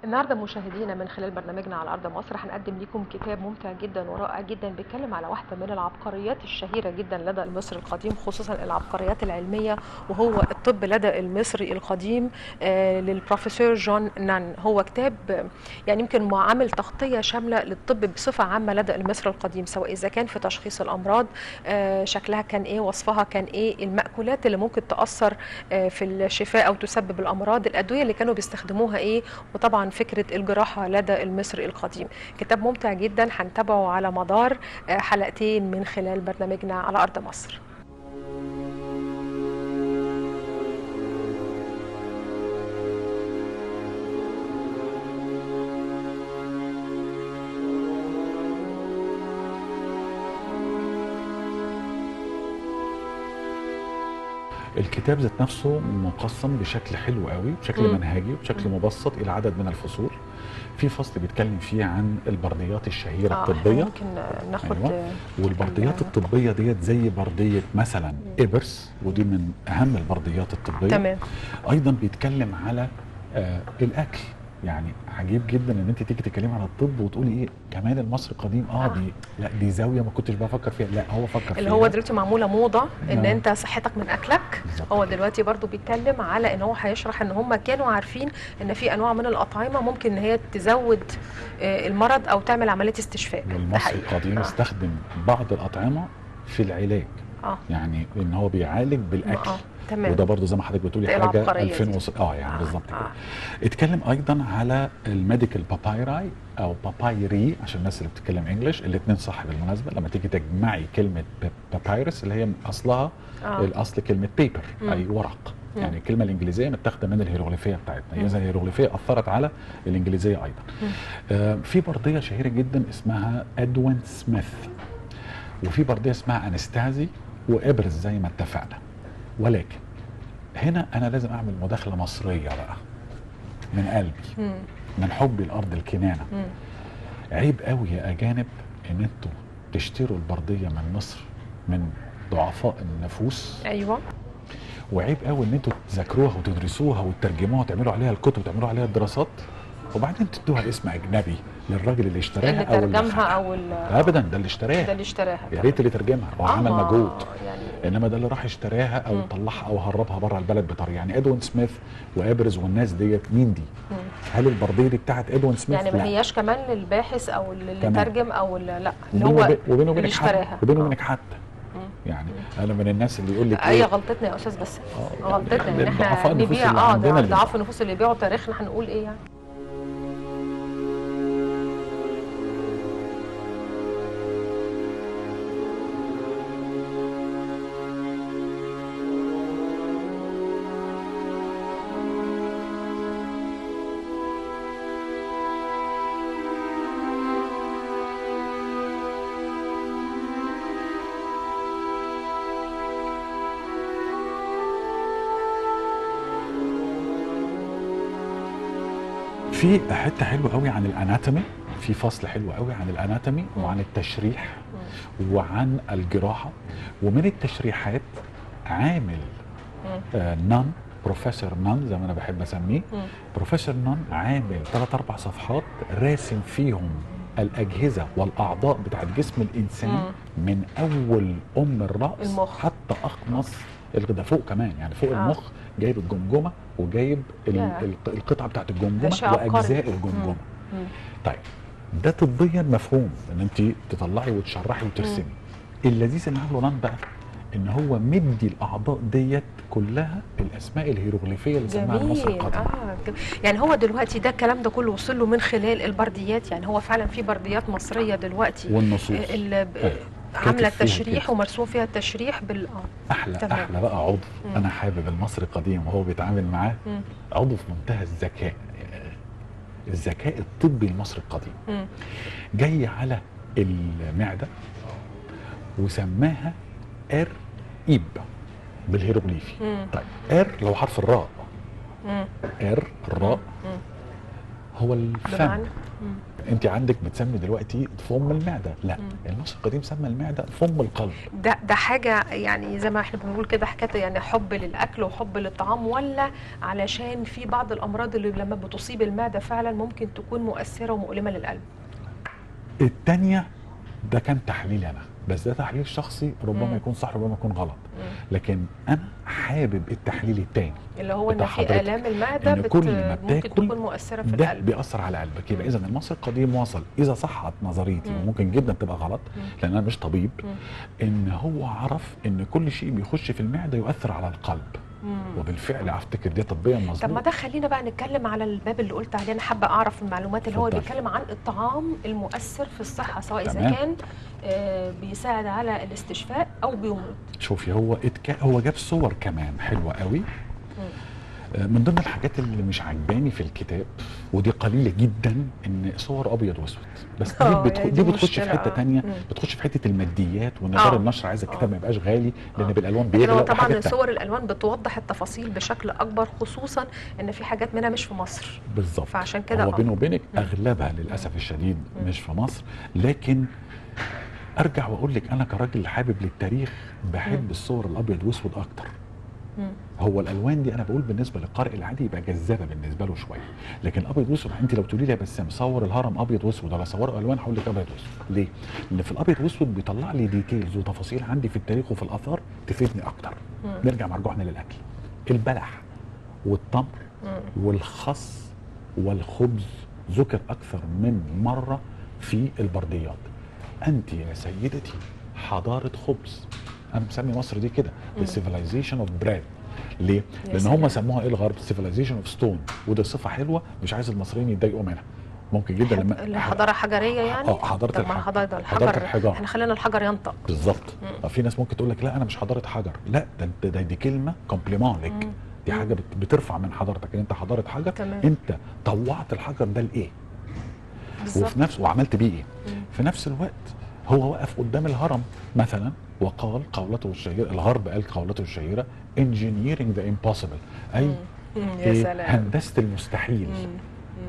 النهارده مشاهدينا من خلال برنامجنا على أرض مصر هنقدم لكم كتاب ممتع جدا ورائع جدا، بيتكلم على واحدة من العبقريات الشهيرة جدا لدى المصري القديم، خصوصا العبقريات العلمية، وهو الطب لدى المصري القديم للبروفيسور جون نان. هو كتاب يعني يمكن عامل تغطية شاملة للطب بصفة عامة لدى المصري القديم، سواء إذا كان في تشخيص الأمراض، شكلها كان إيه، وصفها كان إيه، المأكولات اللي ممكن تأثر في الشفاء أو تسبب الأمراض، الأدوية اللي كانوا بيستخدموها إيه، وطبعا فكرة الجراحة لدى المصري القديم. كتاب ممتع جدا هنتابعه على مدار حلقتين من خلال برنامجنا على أرض مصر. الكتاب ذات نفسه مقسم بشكل حلو قوي، بشكل منهجي وبشكل مبسط الى عدد من الفصول. في فصل بيتكلم فيه عن البرديات الشهيرة الطبية. ممكن ناخد. أيوة. والبرديات الطبية ديت زي برديه مثلا إبرس، ودي من اهم البرديات الطبية. تمام. ايضا بيتكلم على الاكل. يعني عجيب جدا ان انت تيجي تتكلمي على الطب وتقولي ايه كمان المصري القديم دي لا دي زاوية ما كنتش بفكر فيها، لا هو فكر فيها. اللي هو دلوقتي معمولة موضة ان انت صحتك من اكلك. هو دلوقتي برضو بيتكلم على ان هو هيشرح ان هم كانوا عارفين ان في انواع من الاطعمة ممكن ان هي تزود المرض او تعمل عملية استشفاء. والمصري القديم استخدم بعض الاطعمة في العلاج. يعني ان هو بيعالج بالاكل. تمام. وده برضه زي ما حضرتك بتقولي حاجة 2000 يعني بالظبط كده. اتكلم ايضا على ال medical papyri او papyri عشان الناس اللي بتتكلم English، الاثنين صح بالمناسبة. لما تيجي تجمعي كلمة papyrus اللي هي اصلها الاصل كلمة paper اي ورق. يعني الكلمة الانجليزية متاخده من الهيروغليفيه بتاعتنا، اذا الهيروغليفيه اثرت على الانجليزية ايضا. في برديه شهيرة جدا اسمها ادوين سميث، وفي برديه اسمها انستازي وابرز زي ما اتفقنا. ولكن هنا انا لازم اعمل مداخله مصرية بقى من قلبي، من حبي لارض الكنانه. عيب قوي يا اجانب ان انتوا تشتروا البرديه من مصر، من ضعفاء النفوس. ايوه. وعيب قوي ان انتوا تذاكروها وتدرسوها وتترجموها وتعملوا عليها الكتب وتعملوا عليها الدراسات، وبعدين تدوها اسم اجنبي للراجل اللي اشتراها او اللي ترجمها او ابدا ده اللي اشتراها، ده اللي اشتراها. يا ريت اللي ترجمها هو عمل مجهود يعني، انما ده اللي راح اشتراها او طلعها او هربها بره البلد بطريقة. يعني ادوين سميث وابرز والناس ديت مين دي؟ هل البرديه دي بتاعت ادوين سميث؟ يعني ما هياش كمان للباحث او اللي ترجم او لا اللي هو وبينه وبينك حتى، وبينه وبينك حتى يعني انا من الناس اللي يقول لك ايه غلطتنا يا استاذ، بس غلطتنا ان احنا نبيع ضعاف النفوس اللي بيبيعوا تاريخنا. هنقول ايه يعني؟ في حتة حلوة قوي عن ال anatomy، في فصل حلو قوي عن ال anatomy وعن التشريح وعن الجراحة. ومن التشريحات عامل نان، بروفيسور نان زي ما انا بحب اسميه، بروفيسور نان عامل 3-4 صفحات راسم فيهم الاجهزة والاعضاء بتاعت جسم الانسان من اول الراس المخ حتى اخمص الغداء فوق كمان، يعني فوق المخ جايب الجمجمة وجايب القطعة بتاعت الجمجمة واجزاء الجمجمة. طيب ده طبيا مفهوم ان انت تطلعي وتشرحي وترسمي. اللذيذ اللي عامله نان بقى ان هو مدي الاعضاء ديت كلها الاسماء الهيروغليفيه اللي سماها المصري القديم. يعني هو دلوقتي ده الكلام ده كله وصل له من خلال البرديات. يعني هو فعلا في برديات مصرية دلوقتي والنصوص عامله التشريح ومرسوم فيها التشريح بال احلى. تمام. احلى بقى عضو انا حابب المصري القديم وهو بيتعامل معاه، عضو في منتهى الذكاء، الذكاء الطبي المصري القديم. جاي على المعدة وسماها ار ايب بالهيروغليفي. طيب ار لو حرف الراء، ار الراء هو الفم. انت عندك بتسمي دلوقتي فم المعدة، لا، المصري القديم سمى المعدة فم القلب. ده حاجة يعني زي ما احنا بنقول كده حكاية يعني حب للاكل وحب للطعام، ولا علشان في بعض الامراض اللي لما بتصيب المعدة فعلا ممكن تكون مؤثرة ومؤلمة للقلب؟ الثانية ده كان تحليل انا، بس ده تحليل شخصي ربما يكون صح ربما يكون غلط، لكن انا حابب التحليل الثاني اللي هو ان في الام المعدة إن كل ما ممكن بتاكل تكون مؤثرة في ده القلب، بيأثر على قلبك. يبقى اذا المصري القديم وصل، اذا صحت نظريتي وممكن جدا تبقى غلط لان انا مش طبيب، ان هو عرف ان كل شيء بيخش في المعدة يؤثر على القلب. وبالفعل افتكر دي طبيا مظبوط. طب ما ده خلينا بقى نتكلم على الباب اللي قلت عليه، انا حابة اعرف المعلومات اللي هو بيتكلم عن الطعام المؤثر في الصحة، سواء اذا كان بيساعد على الاستشفاء او بيمرض. شوفي هو جاب صور كمان حلوة قوي. من ضمن الحاجات اللي مش عجباني في الكتاب ودي قليله جدا، ان صور ابيض واسود، بس دي بتخش في حتة ثانية، بتخش في حتة الماديات، وان دار النشر عايزه الكتاب ما يبقاش غالي لان بالالوان بيغلى. طبعا صور الالوان بتوضح التفاصيل بشكل اكبر، خصوصا ان في حاجات منها مش في مصر. بالظبط، فعشان كده هو بيني وبينك اغلبها للاسف الشديد مش في مصر. لكن ارجع واقول لك انا كراجل حابب للتاريخ بحب الصور الابيض واسود اكتر. هو الالوان دي انا بقول بالنسبة للقارئ العادي يبقى جذابة بالنسبة له شوية، لكن الابيض واسود انت لو تقولي لي يا بسام صور الهرم ابيض واسود ولا صوره الوان، هقول لك ابيض واسود. ليه؟ لان في الابيض واسود بيطلع لي details وتفاصيل عندي في التاريخ وفي الاثار تفيدني اكتر. نرجع مرجوعنا للاكل، البلح والتمر والخس والخبز ذكر اكثر من مرة في البرديات. انت يا سيدتي حضارة خبز، انا مسمي مصر دي كده the civilization of bread. ليه؟ لان هم سموها ايه الغرب؟ civilization of stone، وده صفة حلوة مش عايز المصريين يتضايقوا منها. ممكن جدا لما الحضارة حجريه يعني، حضارة الحجر، حضارة الحجار، احنا خلينا الحجر ينطق. بالظبط. في ناس ممكن تقول لك لا انا مش حضارة حجر، لا ده دي كلمة compliment لك، دي حاجة بترفع من حضارتك ان انت حضارة حجر. تمام. انت طوعت الحجر ده لايه؟ وفي نفس وعملت بيه ايه؟ في نفس الوقت هو وقف قدام الهرم مثلا وقال قولته الشهيرة، الغرب قال قولته الشهيرة engineering the impossible، اي يا سلام، هندسة المستحيل.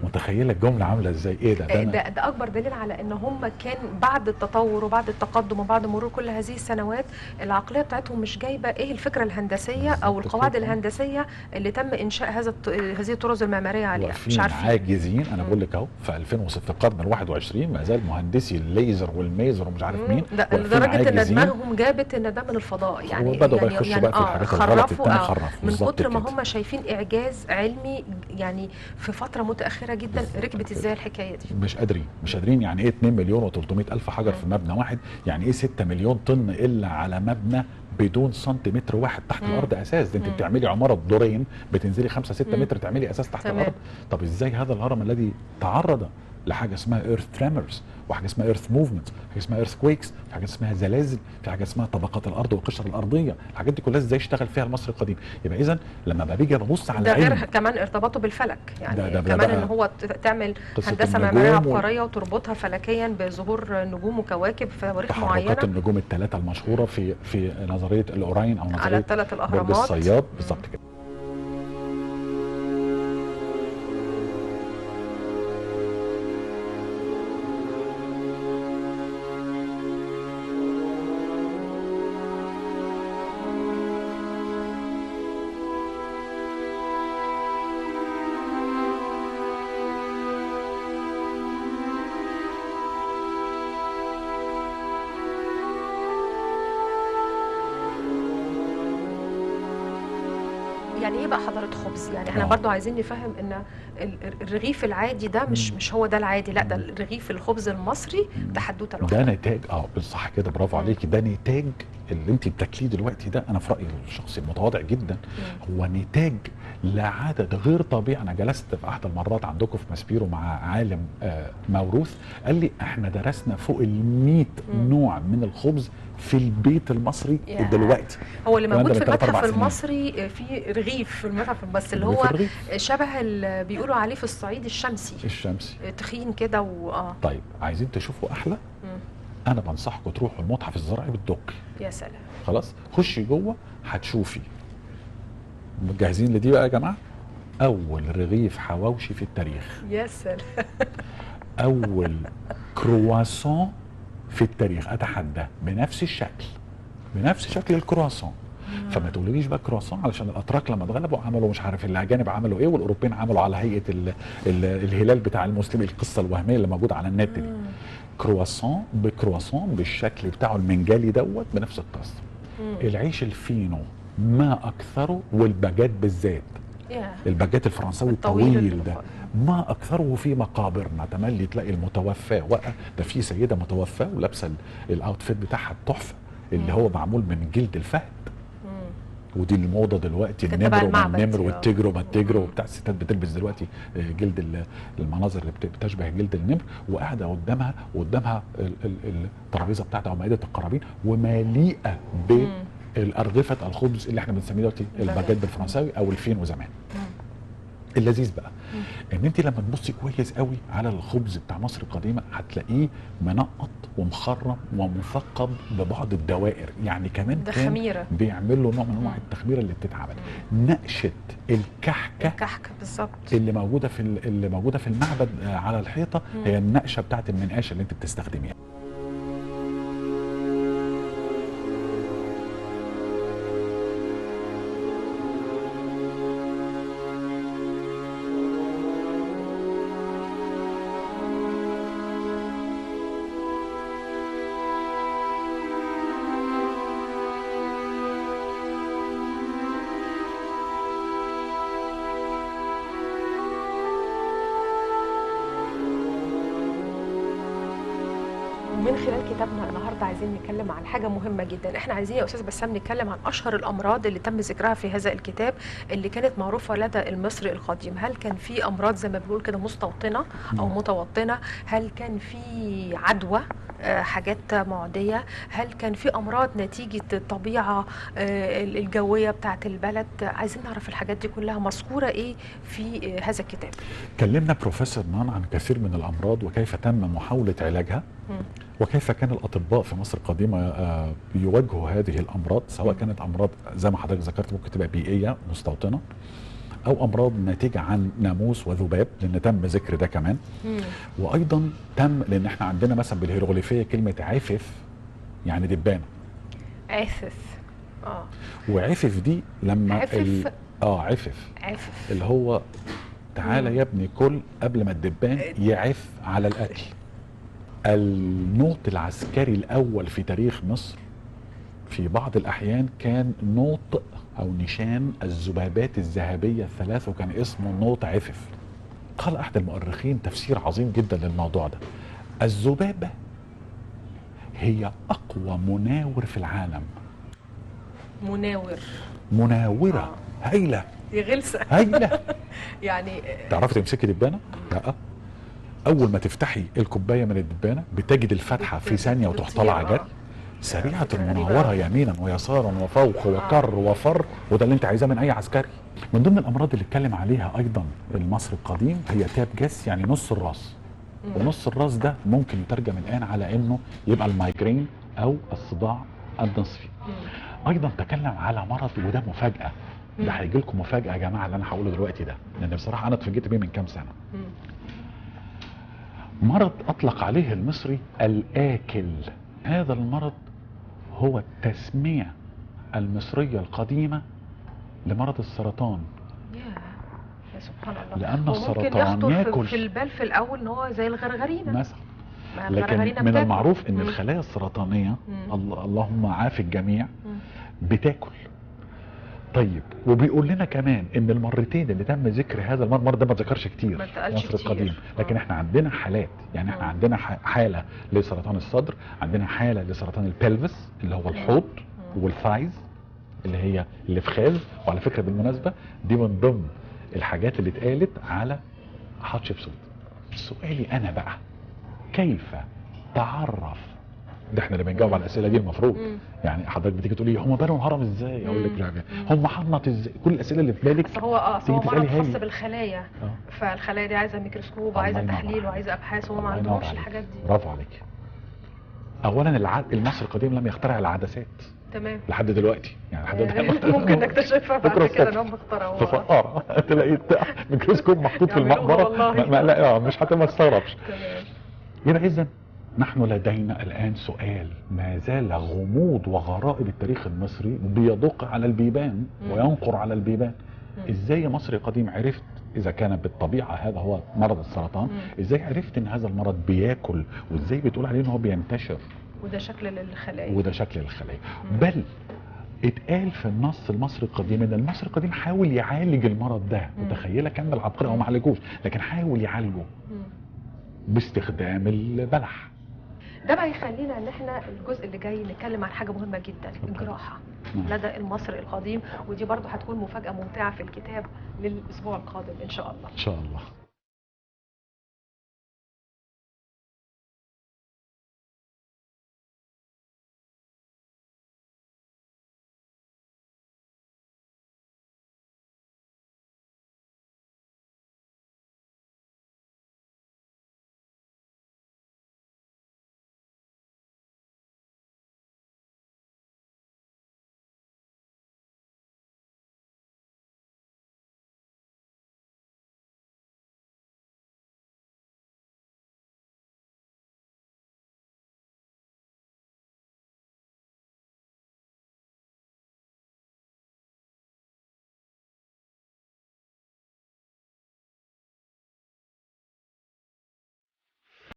متخيله الجملة عامله ازاي؟ ايه ده؟ ده اكبر دليل على ان هم كان بعد التطور وبعد التقدم وبعد مرور كل هذه السنوات العقلية بتاعتهم مش جايبه ايه الفكرة الهندسية او القواعد الهندسية اللي تم انشاء هذه الطرز المعمارية عليها. مش عارفين، عاجزين. انا بقول لك اهو في 2006 في القرن ال21 ما زال مهندسي الليزر والميزر ومش عارف مين، لدرجة ان دماغهم جابت ان ده من الفضاء يعني، وبداوا بقى يخشوا بقى في الحاجات الغلط الثانية، خرفوا من كتر ما هم شايفين اعجاز علمي يعني في فترة متاخرة جدا. ركبت ازاي الحكاية دي؟ مش قادرين، مش قادرين. يعني ايه 2,300,000 حجر في مبنى واحد؟ يعني ايه 6 مليون طن الا على مبنى بدون سنتيمتر واحد تحت الارض اساس؟ ده انت بتعملي عمارة دورين بتنزلي 5 6 متر تعملي اساس تحت الارض. طب ازاي هذا الهرم الذي تعرض لحاجة اسمها earth tremors وحاجه اسمها earth movement، حاجة اسمها earthquakes، في حاجة اسمها زلازل، في حاجة اسمها طبقات الارض والقشره الارضية، الحاجات دي كلها ازاي اشتغل فيها المصري القديم؟ يبقى اذا لما باجي ببص على ده غير كمان ارتباطه بالفلك يعني، ده كمان ان هو تعمل هندسة معمارية عبقرية وتربطها فلكيا بظهور نجوم وكواكب في تواريخ معينة، تحركات النجوم الثلاثة المشهورة في نظرية الاوراين او نظرية على الثلاث الاهرامات، برج الصياد. بالظبط كده. يعني ايه بقى حضارة خبز؟ يعني احنا برضو عايزين نفهم ان الرغيف العادي ده مش هو ده العادي، لا ده الرغيف الخبز المصري ده حدوتة لوحدها. ده نتاج بالصح كده، برافو عليكي. ده نتاج اللي انت بتاكليه دلوقتي ده، انا في رايي الشخصي المتواضع جدا هو نتاج لعدد غير طبيعي. انا جلست في احد المرات عندكم في ماسبيرو مع عالم موروث، قال لي احنا درسنا فوق ال 100 نوع من الخبز في البيت المصري دلوقتي. هو اللي موجود في المتحف المصري في رغيف في المتحف، بس اللي هو شبه اللي بيقولوا عليه في الصعيد الشمسي، الشمسي تخين كده طيب عايزين تشوفوا احلى؟ انا بنصحكم تروحوا المتحف الزراعي بالدقي. يا سلام. خلاص خشي جوه هتشوفي. جاهزين لدي بقى يا جماعة؟ اول رغيف حواوشي في التاريخ. يا سلام. اول كرواسون في التاريخ، اتحدى، بنفس الشكل، بنفس شكل الكرواسون. فما تقوليليش بقى كرواسون علشان الاتراك لما اتغلبوا عملوا مش عارف الاجانب عملوا ايه، والاوروبيين عملوا على هيئة ال ال الهلال بتاع المسلم، القصة الوهمية اللي موجودة على النت دي. كرواسون بكرواسون بالشكل بتاعه المنجالي دوت بنفس القصة. العيش الفينو ما اكثره، والباجيت بالذات، الباجيت الفرنساوي الطويل ده ما اكثره في مقابرنا. تملي تلاقي المتوفاه وقع ده، في سيده متوفاه ولابسه ال outfit بتاعها التحفة اللي هو معمول من جلد الفهد، ودي الموضة دلوقتي، النمر وما النمر وال tigre وما ال tigre وبتاع. الستات بتلبس دلوقتي جلد المناظر اللي بتشبه جلد النمر، وقاعدة قدامها وقدامها الترابيزة بتاعتها او مائدة القرابين، ومليئة بالارغفه الخبز اللي احنا بنسميه دلوقتي الباجيت بالفرنساوي او الفينو زمان. اللذيذ بقى ان انت لما تبصي كويس قوي على الخبز بتاع مصر القديمة هتلاقيه منقط ومخرم ومثقب ببعض الدوائر، يعني كمان ده كان خميره، بيعمل له نوع من انواع التخميره اللي بتتعمل. نقشه الكحكه، الكحكه بالظبط اللي موجودة في اللي موجودة في المعبد على الحيطة، هي النقشه بتاعت المنقاشه اللي انت بتستخدميها. من خلال كتابنا النهارده عايزين نتكلم عن حاجة مهمة جدا. احنا عايزين يا استاذ بسام نتكلم عن اشهر الامراض اللي تم ذكرها في هذا الكتاب اللي كانت معروفة لدى المصري القديم. هل كان في امراض زي ما بنقول كده مستوطنة او متوطنه؟ هل كان في عدوى، حاجات معدية؟ هل كان في امراض نتيجة الطبيعة الجوية بتاعه البلد؟ عايزين نعرف الحاجات دي كلها مذكورة ايه في هذا الكتاب. كلمنا بروفيسور نان عن كثير من الامراض وكيف تم محاولة علاجها، وكيف كان الأطباء في مصر القديمة بيواجهوا هذه الأمراض، سواء كانت أمراض زي ما حضرتك ذكرت ممكن تبقى بيئية مستوطنة، أو أمراض ناتجة عن ناموس وذباب، لأن تم ذكر ده كمان. وأيضا تم، لأن احنا عندنا مثلا بالهيروغليفية كلمة عفف يعني دبانة. عفف، وعفف دي لما عفف، عفف عفف اللي هو تعالى يا ابني كل قبل ما الدبان يعف على الأكل. النوط العسكري الأول في تاريخ مصر في بعض الأحيان كان نوط أو نشان الذبابات الذهبية الثلاث، وكان اسمه نوط عفف. قال أحد المؤرخين تفسير عظيم جدا للموضوع ده: الذبابة هي أقوى مناور في العالم. مناور، مناورة هايلة، دي غلسة هايلة. يعني تعرفي تمسكي دبانة؟ لا. أول ما تفتحي الكوباية من الدبانة بتجد الفتحة في ثانية وتروح طالعة جري، سريعة المناورة يمينا ويسارا وفوق وكر وفر، وده اللي انت عايزاه من أي عسكري. من ضمن الأمراض اللي اتكلم عليها أيضا المصري القديم هي تاب جس، يعني نص الراس. ونص الراس ده ممكن يترجم الآن على إنه يبقى ال migraine أو الصداع النصفي. أيضا تكلم على مرض، وده مفاجأة، ده هيجي لكم مفاجأة يا جماعة اللي أنا هقوله دلوقتي ده، لأن بصراحة أنا اتفاجئت بيه من كام سنة. مرض أطلق عليه المصري الآكل. هذا المرض هو التسمية المصرية القديمة لمرض السرطان. يا سبحان الله. لأن السرطان ياكل. في البال في الأول إن هو زي الغرغرينة مثلا، لكن من المعروف إن الخلايا السرطانية اللهم عافي الجميع بتاكل. طيب، وبيقول لنا كمان ان المرتين اللي تم ذكر هذا المرض ده ما اتذكرش كتير في مصر القديم، لكن احنا عندنا حالات، يعني احنا عندنا حاله لسرطان الصدر، عندنا حاله لسرطان ال pelvis اللي هو الحوض، وال thighs اللي هي الافخاذ. وعلى فكرة بالمناسبة دي من ضمن الحاجات اللي اتقالت على حتشبسوت. سؤالي انا بقى، كيف تعرف؟ ده احنا اللي بنجاوب على الاسئلة دي المفروض. يعني حضرتك بتيجي تقولي هم بنوا الهرم ازاي؟ اقول لك هم حنط ازاي؟ كل الاسئلة اللي في بالك. اصل هو هو مرض خاص بالخلايا، فالخلايا دي عايزه ميكروسكوب وعايزه تحليل وعايزه ابحاث، وهم ما عندهمش الحاجات دي. برافو عليك. اولا المصري القديم لم يخترع العدسات. تمام. لحد دلوقتي يعني، لحد دلوقتي ممكن نكتشفها بعد بكرة كده الصبح. ان هم اخترعوها. في فقاره تلاقي ميكروسكوب محطوط في يعملوها المقبرة. والله. ما لا، مش حتى ما تستغربش. تمام. يبقى اذا نحن لدينا الان سؤال ما زال غموض وغرائب التاريخ المصري بيدق على البيبان وينقر على البيبان. ازاي يا مصري قديم عرفت، اذا كان بالطبيعة هذا هو مرض السرطان، ازاي عرفت ان هذا المرض بياكل، وازاي بتقول عليه ان هو بينتشر؟ وده شكل للخلايا. وده شكل الخلايا. بل اتقال في النص المصري القديم ان المصري القديم حاول يعالج المرض ده. متخيله كم العبقرية؟ هو ما عالجوش، لكن حاول يعالجه باستخدام البلح. ده بقى يخلينا ان احنا الجزء اللي جاي نتكلم عن حاجة مهمة جدا، الجراحة لدى المصري القديم، ودي برضو هتكون مفاجاة ممتعة في الكتاب للاسبوع القادم ان شاء الله. ان شاء الله.